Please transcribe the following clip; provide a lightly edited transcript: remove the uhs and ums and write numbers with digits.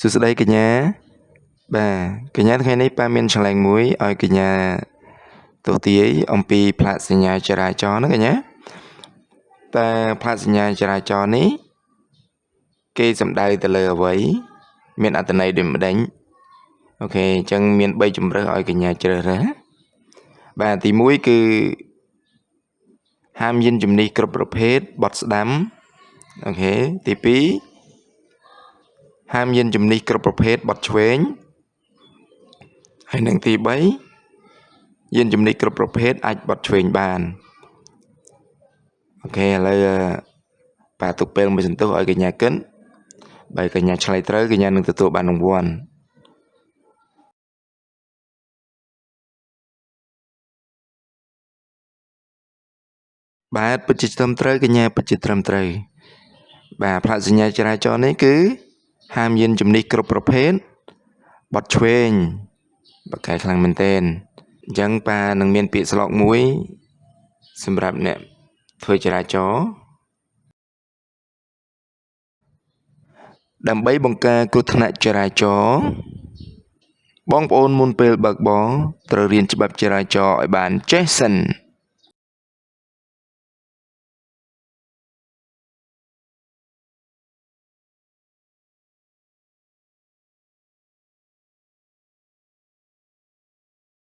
សួស្តីកញ្ញាបាទកញ្ញាថ្ងៃនេះប៉ាមានឆ្លងមួយឲ្យកញ្ញាទស្សន៍ទាយអំពីផ្លាកសញ្ញាចរាចរណ៍ណាកញ្ញាតើផ្លាកសញ្ញាចរាចរណ៍នេះគេសំដៅទៅលើអ្វីមានអត្ថន័យដូចម្ដេច OK អញ្ចឹងមាន3ជម្រើសឲ្យកញ្ញាជ្រើសរើសបាទទី1គឺហាមយានជំនិះគ្រប់ប្រភេទបត់ស្ដាំ OK ទី2ហាមយានជំនិះគ្រប់ប្រភេទបត់ឆ្វេងហើយនិងទី3យានជំនិះគ្រប់ប្រភេទអាចបត់ឆ្វេងបាន OK ឥឡូវបាទទុកពេលមួយសន្ទុះឲ្យកញ្ញាគិនបើកញ្ញាឆ្លើយត្រូវកញ្ញានឹងទទួលបានរង្វាន់បាទពិតជាត្រឹមត្រូវកញ្ញាពិតជាត្រឹមត្រូវបាទផ្លាកសញ្ញាចរាចរណ៍នេះគឺហាមយានជំនិះគ្រប់ប្រភេទបត់ឆ្វេងបកកែខ្លាំងមែនទែនអញ្ចឹងប៉ានឹងមានពាក្យស្លោកមួយសម្រាប់អ្នកធ្វើចរាចរណ៍ដើម្បីបង្ការគ្រោះថ្នាក់ចរាចរណ៍បងប្អូនមុនពេលបើកបរត្រូវរៀនច្បាប់ចរាចរណ៍ឲ្យបានចេះសិន។